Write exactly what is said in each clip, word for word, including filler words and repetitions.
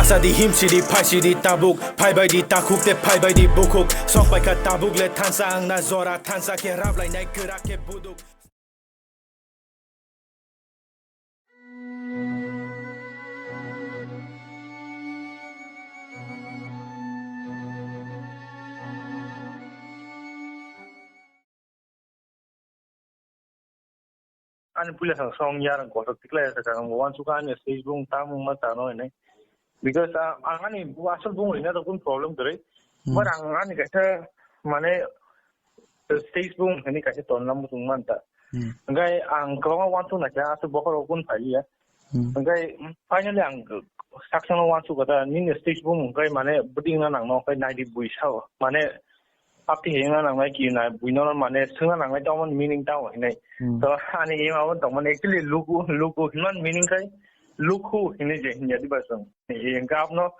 Sadi himsidi phaisidi tabuk, phaibaidi takhuk te phaibaidi bukhuk. Sok paikha tabuk le thansa angna jora, thansa khe rablai nai kwrak khe buduk. Ani puila sa song yar ang kotor tikla ya sa ang wan suka ani stage bung tamung ma tano ini. Because ah, ang ani asal bung rina to kun problem kare. Hmm. But ang ani kaisa mane stage bung ini kaisa ton lam bung man ta. Hmm. Engkai ang kwbangma wan suk na kya asal bokor kun phai ya. Hmm. Engkai finally ang saksang wan suk kata nini stage bung engkai mane buding na nang no kai naidi bui sao. Mane Apti hingna nangnai ki na buino mane swngna nangnai tongmani meaning tamo hinai. Hmm. To ani ima bo tongmani actually luku luku hinmani meaning kai lukhu hinwi je hinya diba song. Hingka apno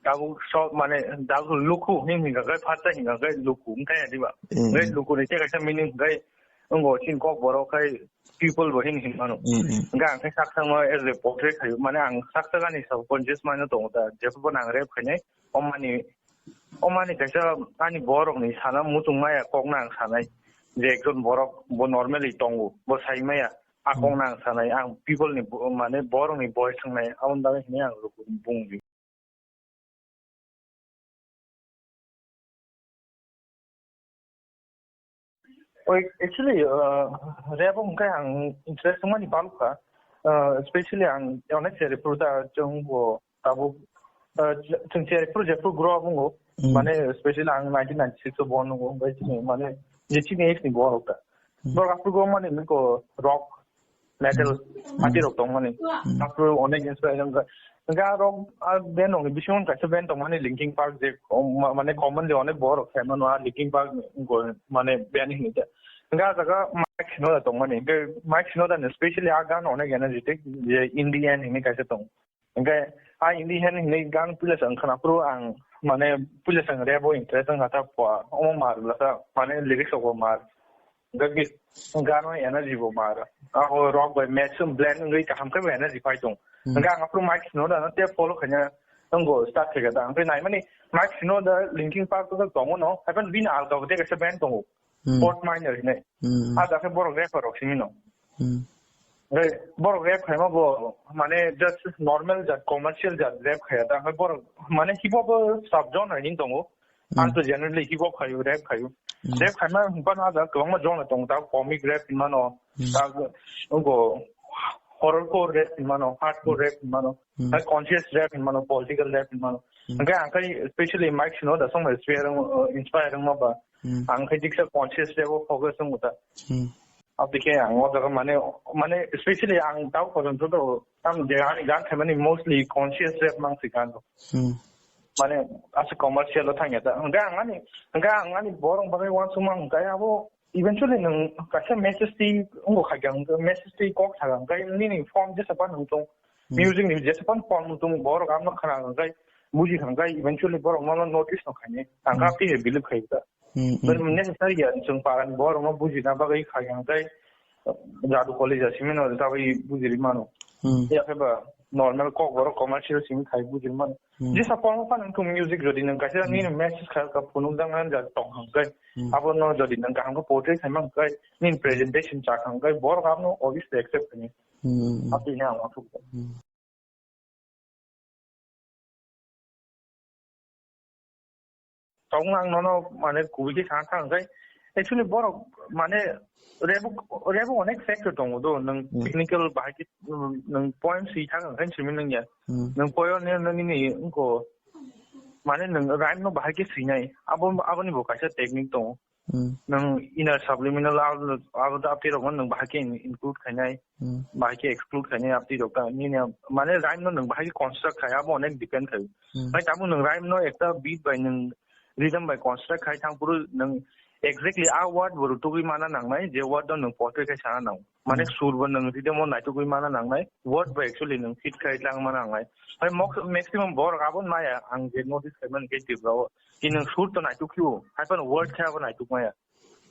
tabuk so mane tabuk lukhu hin hinka kai phatta hinka kai luku hinka ya diba. Hmm. Ngai luku ni kaisa meaning kai ongo chin kok borok kai people bo hin hin mano. Hmm, hmm. Hingka ang kai sak thangma as a portrait khayo mane ang sak thangani subconscious mind no tongo ta jephru bo nang rep khainai omani Omani kaisa ani borokni sana muchung maya kokno ang sanai je ekjon borok bo normally tongo bo sai maya a Hmm. kokno ang sanai ang people ni bo- mane borokni voice wngnai aboni bagwi hinwi ang bungdi. Oi, actually, uh, rap wngkha ang interest wngmani balukha. Uh, especially ang onek cherry fruit a chwng bo tabuk, uh, chwng cherry fruit jepru grow up wngo. Hmm. Mane especially ang nineteen ninety-six o born wngo. Bai chini mane je chini age ni borok ta. Hmm. Borok after go mane ko rock metal Hmm. party rok tongmani. Hmm. After onek inspiration ka. Ga rok a band rok ni bisingo kaisa band tongmani Linkin Park je, um, ma-, mane commonly onek borok khaimano a Linkin Park go mane band hinwi ta. Ga jaga Mike Shinoda tongmani. Ga Mike Shinoda ni specially a gan onek energetic je Indian hinwi kaisa tong. Hingke a Indian hinwi gan puila chwng khwnaphuru ang mane puila chwng rap o interest wngkha ta pua omo mar bwlasa mane lyrics rok bo mar. Hingke gano energy bo mar. Abo rock bai match blend wngwi kaham khe bo energy phai tong. Hmm. Hingke ang aphuru Mike Shinoda no tei follow khaina tongo start khaikha ta. Hingke naimani Mike Shinoda Linkin Park to tongo no, haiphano bini alka bo tei kaisa band tongo. Hmm. Fort Minor hinwi. Hmm. A da khe borok rapper rok simi no. Hmm. Hingke borok rap khaima bo mane just normal jat commercial jat rap khaya ta. Hingke borok mane hip hop sub genre hinwi tongo. Hmm. Ang to generally hip hop khayo, rap khayo. Hmm. Rap khaima hwnphano a jaga kwbangma genre tongo, ta comic rap hinmano, Hmm. ta go horrorcore rap hinmano, hardcore rap hinmano, Hmm. ta conscious rap hinmano, political rap hinmano. Hmm. Hingke ang khai specially Mike Shinoda song inspire wng, inspire wngma ba. Hmm. Ang khai diksa conscious rap o focus wngmo ta. Hmm. Aboni khe ang o jaga mane, mane specially ang tao kojon joto tam je ani gan khaimani mostly conscious rap mang si gan. Hmm. Mane asa commercial o thangya ta. Hingke ang ani, hingke ang ani borok bagwi uansukma hingke abo eventually nwng kaisa message twi wngo kha khe, hingke message twi kok sakha hingke nini form jesa phano nwng tong, Hmm. music ni jesa phano form nwng tong, borok abono khna hingke buji hingke eventually borok nono notice no khaini. Ang Hmm. kha twi believe khai ta. Hmm, hmm. Necessary ya, chwng parani borokno bujina bagwi kha yang tei jadu college simi no tabwi bujiri mano. Hmm. Ya khe ba normal kok borok commercial simi khai bujiri mano. Hmm. Jesa form phano wngkha music jodi nwng kaisa Hmm. nini message kha ka phunuk jang nang jak tong hang kai. Hmm. Abo no jodi nwng kaham khe portray khai mang kai nini presentation cha hang kai borok abono obviously accept khai. Hmm, hmm, hmm. Abo ni ang asuk. Hmm. Tong ang nono mane kubui khe sana thang kai. Actually borok mane rap, rap onek factor tongo do. Nwng Hmm. technical bahai khe, nwng poem swi thang kai simi nwng ya. Hmm. Nwng poem ne nwng ni wngko mane nwng rhyme no bahai khe swinai. Abo, aboni bo kaisa technique tongo. Hmm. Nwng inner subliminal abo, abo da apti rok nwng bahai khe in-, include khainai, Hmm. bahai khe exclude khainai apti rok ta. Nini mane rhyme no nwng bahai khe construct khai, abo onek depend khai. Hmm. Bai tabuk nwng rhyme no ekta beat bai nwng rhythm bai construct khai thang phuru nwng exactly a word bo rutugwi mana nangnai, je word no nwng portray khai sana nang. Mane Hmm. sur bo nwng rhythm o naitugwi mana nangnai, word bo actually nwng fit khai lang mana nangnai. Bai mok-, maximum borok abo maya ang je notice khai mani khe Tripura o. Ki nwng sur to naituk khe o, hai phano word khe abo naituk maya.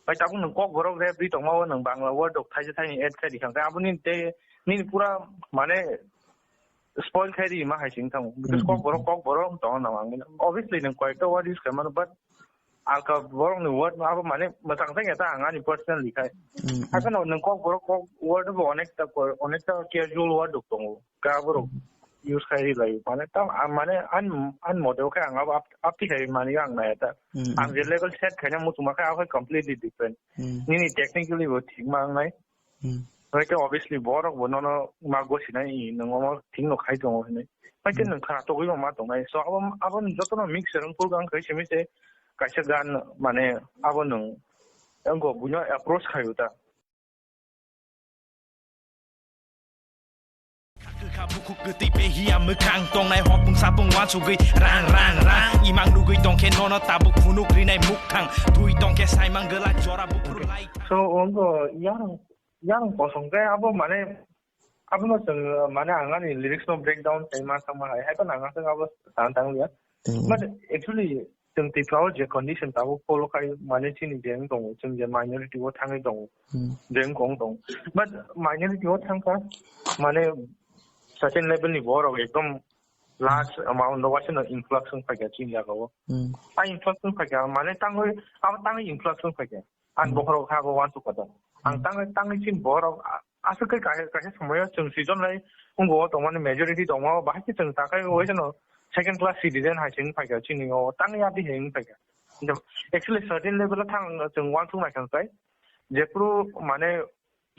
Bai tabuk nwng kok borok rap ri tongma o nwng Bangla word rok thaisa thaini add khai di kha. Hwnkhe aboni tei nini pura mane spoil khai ri ma hai sing thango. Because Hmm, kok borok, hmm. kok borok tong na ang. Obviously, nang koyekta word use khai mano, but alka borok ni word abo mane mwthang thang ya ta ang ani personally khai. Hmm, hmm. Haikhe no nang kok borok kok word bo onekta ko-, onekta casual word rok tongo. Ka borok Hmm. use khai ri lai. Mane ta, a, mane an, an mote khai ang abo ap-, apti khai mani ang na ya ta. Hmm, Ang hmm. je level set khai na muchung ma khai abo completely different. Hmm. Nini technically bo thik ma ang nai. Hmm. Hwnkhe obviously borok bo nono ma gosinai, nwng omo thik no khai tongo hinwi. Hwnkhe Hmm. nwng khna togwi ma tongnai. So abo, abo jotono mix wng phuru ang khai simi se kaisa gan mane abo nwng wngkha buino approach khaio ta. Kwkha bukhuk kwtwi behiya mwkhang tongnai hopung sapung wansugwi rang rang rang imang nugwi tongkhe nono tabuk phunuk rinai mukthang twi tongkhe saimang gwlak jora buphuru lai. So, wngkha yang Yang kosong khe abo mane, abono chwng, mane, ang ani lyrics no breakdown khai ma thangma hai, hai phano ang aswk abo sana tang liya. Hmm. But actually, chwng Tripura o je condition tabuk follow khai, mane, chini je wng tongo, chwng je minority o thangwi tongo, Hmm. je wng kong tongo. But minority o thangkha, mane, certain level ni borok ekdom large amount o waisa no influx wng phaikha chini jaga o. Hmm. A influx wng phaikha, mane, tangwi, abo tangwi influx wng phaikha. Ang Hmm. bokhorok ha bo uansuk kha da. Ang Hmm. tangwi, tangwi chini bokhorok a-, aswk khe kaisa, kaisa somoyo chwng season lai wngkha o tongmani majority tongma o bahai khe chwng takhai Hmm. waisa no second class citizen hai se wng phaikha chini o tangwi adi hai wng phaikha. Actually certain level o thang chwng uansuk nai kha kai jephru mane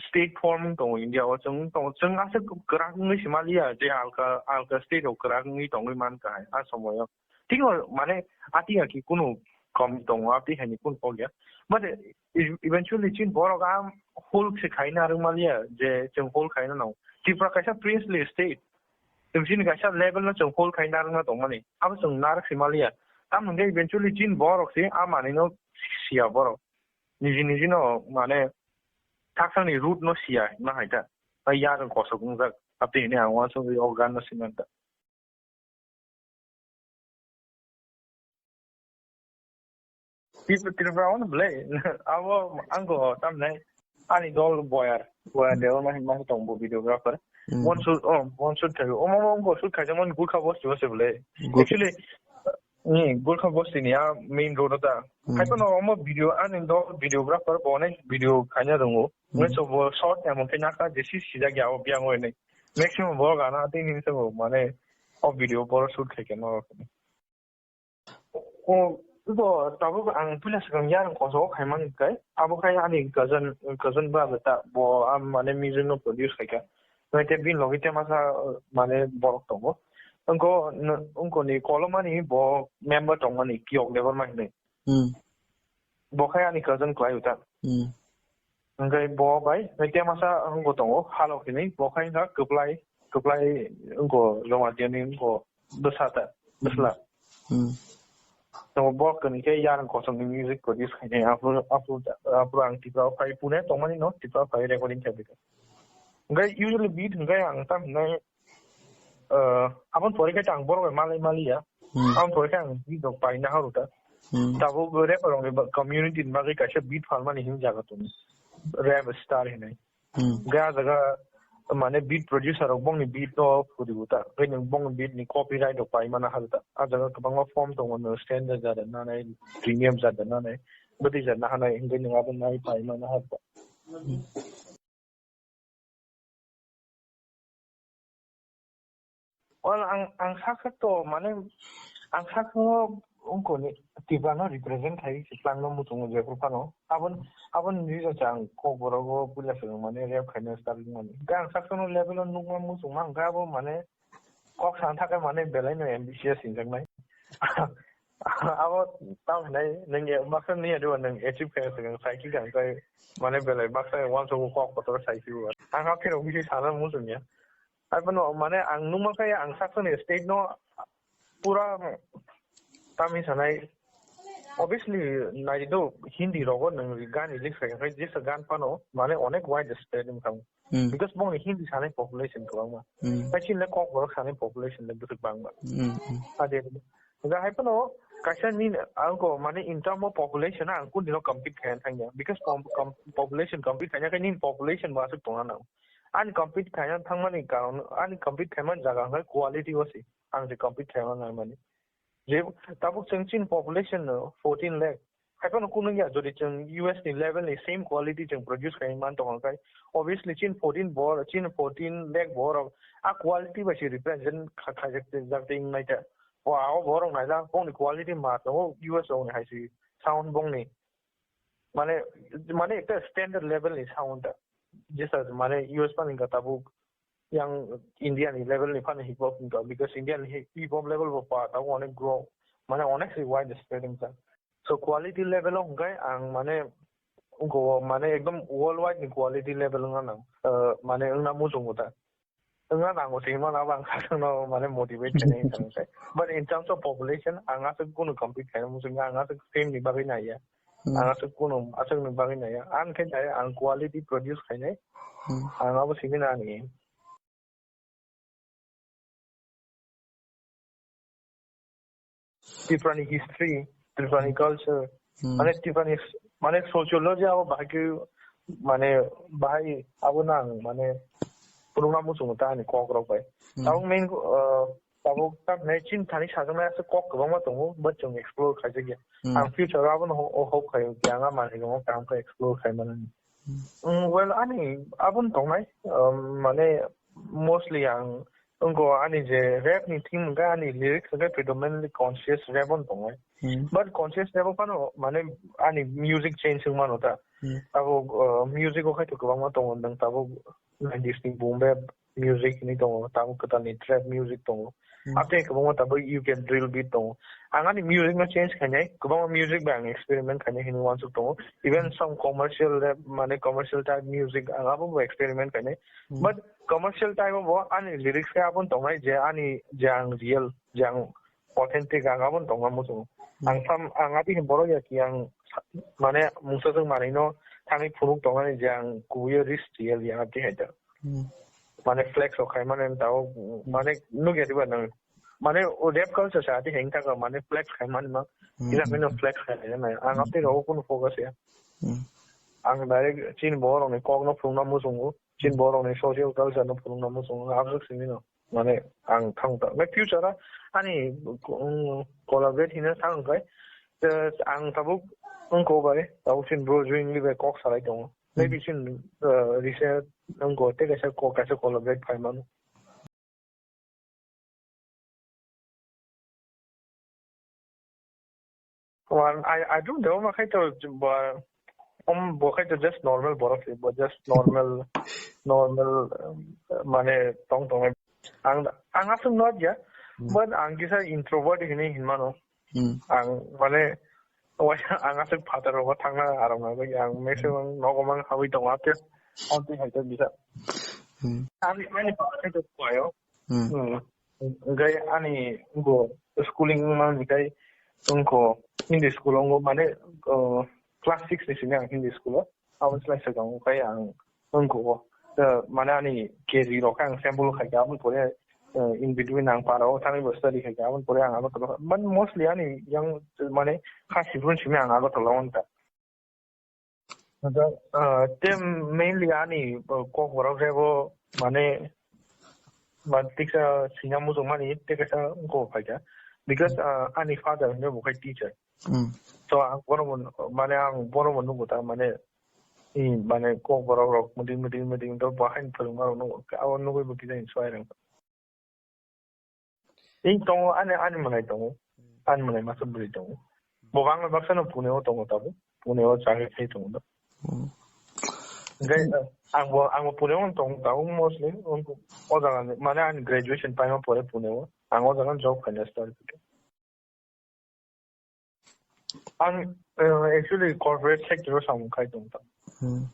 state form wng tongo India o chwng tongo chwng aswk kwrak wngwi se maliya je alka, alka state o kwrak wngwi tongwi mankha hai a somoyo. Tino mane ati aki kunu kom tongo, ati haini kunu kok ya. But e-, eventually chin borok a hold se khaina rwmaliya je chwng hold khaina nang. Tripura kaisa princely state. Chwng chini kaisa level no chwng hold khaina rwna tongmani. Abo chwng narwk se maliya. Tamo hwnkhe eventually chin borok se a manwi no siya borok. Niji niji no mane thakthangni root no siya hwnma hai ta. Bai yarwng kosok wngjak. Ati hini ang uansugwi o gan no siman ta. Tripura, Tripura ono belai. Abo angko tamnai ani dol boyar, boyar Debbarma hinma tong bo videographer. Hmm. One shoot, oh, one shoot thayo. Omo mo angko shoot khaijak mani Gurkha Bosti o se belai. Gurkha Actually, ni Gurkha Bosti ni a main road o ta. Hmm. Hai phano omo video ani dol videographer bo onek video khaina rongo. Hmm. Ngai so bo short emon khe naka jesi sijak ya o biang o hinwi. Maximum bo gana tei ni se bo mane o video bo shoot khai khe no. O, bo tabuk ang puila swkang yarwng koso khaimani kai. Abo khai ani cousin, cousin ba ta bo, am, mane music no produce khai kha. Nai te bin logi te masa, mane borok tongo. Wngko, wngko ni kolomani bo member tongmani Kiyok Debbarma hinwi. Hmm. Bo khai ani cousin kwlai uta. Hmm. Hwnkhe bo bai, hwnkhe masa wngbo tongo, halok hinwi, bo khai wngkha kwplai, kwplai wngkho Jamatia ni wngkho bwsa ta, bwsla. Hmm. Tongo bo kwrwi khe yarwng kosom ni music produce khainai, aphuru, aphuru, aphuru ang Tripura o phai Pune tongmani no, Tripura o phai recording khaiphaikha. Hwnkhe usually beat hwnkhe ang tamhinai Ah, aboni pore khe ang borok bai malai maliya. Hmm. Aboni pore khe ang beat rok paina haru ta. Hmm. Tabuk rapper rok ni ba-, community ni bagwi kaisa beat phalmani hini jaga tongo. Rap star hinwi. Hmm. Hwnkhe ah jaga mane beat producer rok bongni beat no phuribu ta. Hwnkhe nwng bongni beat ni copyright rok paimana haru ta. Ah jaga kwbangma form tongo, nwng standard jada nanai, premium jada nanai, bwtwi jada nanai, hwnkhe nwng abo nai paimana haru ta. Hmm. Well, ang, ang sakha to, mane, ang sakha wngkoni Tripura no represent khai se twlang no muchungo jephru phano. Abon, abon reason se ang Kokborok o puila se mane rap khaina start wngmani. Hwnkhe ang sakha no level o nukma muchungma hwnkhe abo mane kok sana thangkhe mane belai no ambitious hinjaknai. Abo tamo hinai nung ya, baksa ni ya, nwng achieve kaya se, nwng sai khe kang kai, mane belai baksa uansukgo kok kotor sai khe bo. Ang hakhe rok bisi sana muchung ya. Hai phano mane ang nukma khe ang saksa ni state no pura tamo sanai. Obviously, nai do Hindi rogo nwng gan release kaya, jesa gan phano, mane onek wide spread wngkha. Hmm. Because bongni Hindi sanai population kwbangma. Hmm. Hai chini le Kokborok sanai population le bwswk bangma. Hmm, hmm. Ade. Hwnkhe hai phano kaisa nini ang ko mane in term of population ang kundino compete khaina thangya. Because com-, com-, population compete khaina khe nini population bo aswk tongna nango. Ani compete khaina thangmani karon, ani compete khaimani jaga hwnkhe quality o se. Ang je compete khaima naimani. Je tabuk chwng chini population no fourteen lakh. Haiphano kunu ya, jodi chwng U S ni level ni same quality chwng produce khai man tongkha khai, obviously chini fourteen bor, chini fourteen lakh borok a quality bai se represent kha-, khaijak jak tei wngnaita. O, a o borok naila bongni quality ma tongo U S rokni hai se sound bongni. Mane, mane ekta standard level ni sound ta. Jesa mane U S phano wngkha tabuk yang India ni level ni phano hip hop wngkha, because India ni hi-, hip hop level bo pa tabuk onek grow, mane onek se wide spread wngkha. So quality level o hwnkhe ang mane wngkha o mane ekdom worldwide ni quality level wngna nang, uh, mane wngna muchungo ta. Wngna nango se himano abo ang khakchangno mane motivate khainai wngkha se. But in terms of population, ang aswk kunu compete khaina muchungya, ang aswk fame ni bagwi naiya. Hmm. Ang aswk kunu aswkni bagwi naiya. Ang khe nai, ang quality produce khainai. Hmm. Ang abo simi nani. Tiprani history, Tiprani culture, Hmm. mane Tiprani, mane sociology abo bahai khe, mane bahai abo nang, mane phunukna muchungo ta ani kok rok bai. Hmm. Tabuk main, uh, tabuk tamni chini thani sajaknai aswk kok kwbangma tongo, but chwng explore khaijakya. Hmm. Ang future o abono ho-, hope khaio, khe ang a manwi rokno kaham khe explore khai manani. Hmm. Mm, well, ani abono tongnai, um, mane mostly ang wngkha ani je rap ni theme hwnkhe ani lyrics hwnkhe predominantly conscious rap on tongnai. Hmm. But conscious rap o phano mane ani music change wng mano ta. Hmm. Abo, uh, music o khai to kwbangma tongo, nwng tabuk nineties ni boom bap music hinwi tongo, tabuk kwtal ni trap music tongo. Hmm. Abo tei kwbangma tabuk U K drill beat tongo. Ang ani music no change khainai, kwbangma music bai ang experiment khainai hinwi uansuk tongo. Even some commercial rap, mane commercial type music, ang abo bo experiment khainai. Hmm. But commercial type o bo ani lyrics khe abo tongnai je ani je ang real, je ang authentic, ang abo tongna muchungo. Hmm. Ang sam, ang ati borok ya ki ang sa-, mane mungsa jwk manwi no thangwi phunuk tongnani je ang kubui o rich real ya ati hai da. Hmm. Mane flex o khai mane tao, mane nugya diba nang. Mane o rap culture sa ati heng taka mane flex khai mani ma. Hmm. Ila mino flex khai mani ma. Ang ati ro kono focus ya. Hmm. Ang direct chini borok ni kok no phunukna muchungo. Chini borok ni social culture no phunukna muchungo. Abjak simi no. Mane ang thang ta. Mane future a ani, um, collaborate hina thang kai. Te ang tabuk wngko bai. Tabuk chini bro join li bai kok salai tongo. Maybe chini, uh, recent wngko te kaisa kok kaisa collaborate phai mano. Wan, I, I don't know, ma khai to, ba, um, bo khai to just normal borok se, bo just normal, normal, um, mane tong tong. Ang, ang aswk not ya, Hmm. but ang kisa introvert hini hinmano. Hmm. Ang mane, wai, ang aswk phatar rogo thangna aram na, ang maximum nogo mang hawi tongo, ate, ate hai to bisa. Hmm. Ani, ani phatar to kwayo. Hmm. Hmm. Hwnkhe ani wngkha schooling wngmani khai wngkha Hindi school o wngkha mane, uh, class six ni simi ang Hindi school o. Aboni slai swkang wngkha ang wngkha o. Uh, mane ani K G rok khe ang sample khaikha, aboni pore, uh, in between ang para o thangwi bo study khaikha, aboni pore ang Agartala o, mane mostly ani yang mane kha sifrun simi ang Agartala o wngkha. Ado, ah, te mainly ani, ah, kokborok rebo mane, ba tiksa sina muchung mani te kaisa wngkha phaikha. Because, ah, ani father hwnwi bo khai teacher. Hmm. So ang bono bo, mane ang bono bo nugo ta mane, i mane kokborok rok meeting, meeting, meeting to bo haino phwrwngma rok nugo. Abo nugwi bo kisa inspire wngkha. Ing tongo, ani, ani mwnai tongo. Hmm. Ani mwnai masa bwrwi tongo. Bo bangla baksa no Pune o tongo tabuk. Pune o chakri khai tongo da. Hmm. Hingke, ang bo, ang bo Pune o tongo tabuk mostly. O jaga ni, mane ani graduation paima pore Pune o. Ang o jaga job khaina start khe. Ang, eh, actually corporate sector o samung khai tong ta. Hmm.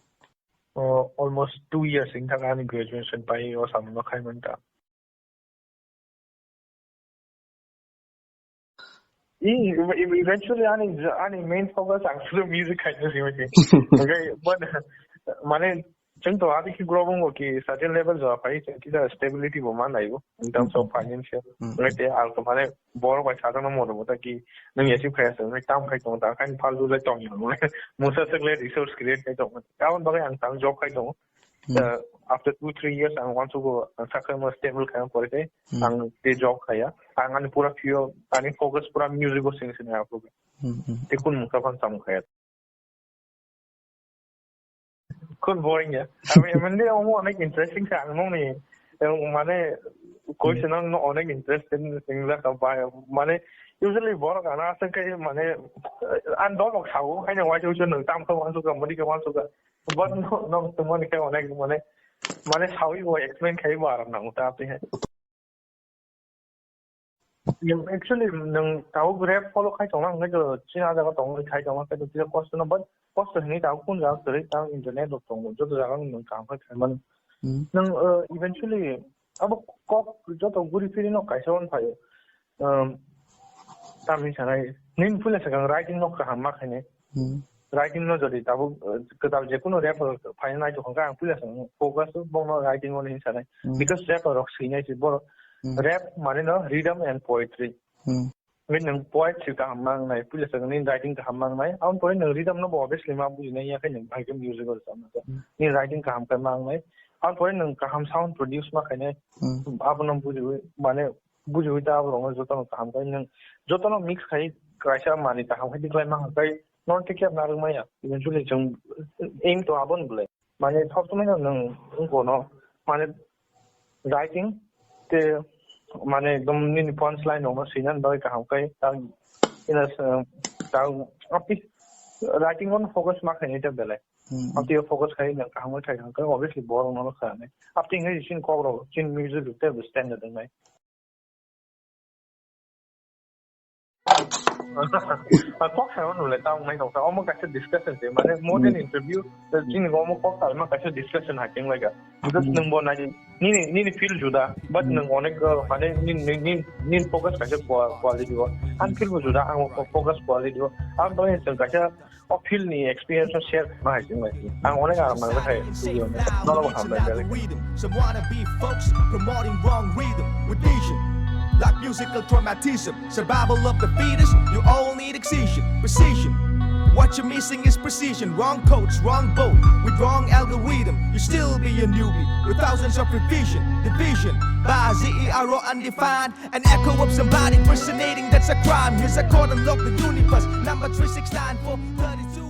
Oh, almost two years wng thang ani graduation pai o samung no khai man ta. I, eventually ani, ani main focus ang solo music khai ta simi se. Okay, but mane Chwng to adi khe grow wngbo ki certain level jora phai chwng kisa stability bo ma naibo in terms of financial. Hmm. Ngai te ang to mane borok bai sajak no moto bo ta ki nung achieve khai aswk nai tam khai tongo ta khai faltu lai tong ya nung musa swk lai resource create khai tongo. Aboni bagwi ang tang job khai tongo. Hmm. Uh, after two, three years, ang uansugo, ang sakhe mo stable khaima pore khe, Hmm. ang te job khaya. Ang ani pura pure, ani focus pura music o sing sing ha pura. Hmm, hmm. Te kun mungsa phan samung khaya. Kun boring ya. I mean, I mean, omo onek interesting sa, ang nong ni, eh, mane, question ang no onek interesting thing la ka ba, mane, usually borok ana asang kai, mane, eh, an dol bok sao, hai na wai usually nang tam ka wan suka, mani ka wan suka. But no, no, to mani ka onek, mane, mane, sao i bo explain kai bo aram nang ta te hai. Nwng actually, nwng tabuk rap follow khai tongna hwnkhe to chini ah jaga tongwi khai tongma khe to kisa kosto no, but kosto hinwi tabuk kunu jaga kwrwi, tabuk internet rok tongo, joto jaga nwng kaham khe khai mano. Hmm. Nwng, uh, eventually abo kok joto guri phiri no kaisa wan phaio. Um, tamni sanai, nini puila sakang writing no kaham ma khainai. Hmm. Writing no jodi tabuk, uh, kwtal je kunu rap, uh, phaina nai tongkha, ang puila sakang focus bongno writing o hinwi sanai. Hmm. Because rap rok swinai se borok. Hmm. Rap mane no rhythm and poetry. Hmm. Nini nwng poetry kaham mangnai, puila sakang nini writing kaham mangnai. Aboni pore nwng rhythm no bo obviously ma bujinai, ya khe nwng bai khe music o rwchapnai. Hmm. Nini writing kaham khe mangnai. Aboni pore nwng kaham sound produce ma khainai. Hmm. Abono bujiwi, mane bujiwi ta borok no jotono kaham khe nwng jotono mix khai kaisa manwi kaham khe tiklai ma khe nono tei kebo narwk maya. Eventually chwng aim to aboni bwlai. Mane thopsomai no nwng wngkha no mane writing te mane ekdom nini punch line rok no swinani bagwi kaham khe ta ina ta api writing o focus ma khainai ta belai. Hmm. Amtwi o focus khai nwng kaham khe khai khe obviously borok no kha nai. Amtwi hinwi chini kok rok chini music rok tei standard wngnai. Kok sai wano le tamo nai tong sa omo kaisa discussion se mane more than interview, chini omo kok sai ma kaisa discussion hai teng lai ka. Because nwng bo nai nini nini field juda but nwng onek mane nini nini focus kaisa quality o. Ang field bo juda ang focus quality o. Ang bo nwng kaisa o field ni experience no share khaima hai se ang onek aram nang khe. Nono bo hambai belai. Some wannabe folks promoting wrong rhythm with vision. Like musical traumatism, survival of the fittest, you all need excision, precision. What you're missing is precision. Wrong coach, wrong boat, with wrong algorithm, you still be a newbie. With thousands of revision, division, by Z E R O undefined. An echo of somebody impersonating, that's a crime. Here's a code, unlock the universe. Number three six nine four thirty-two.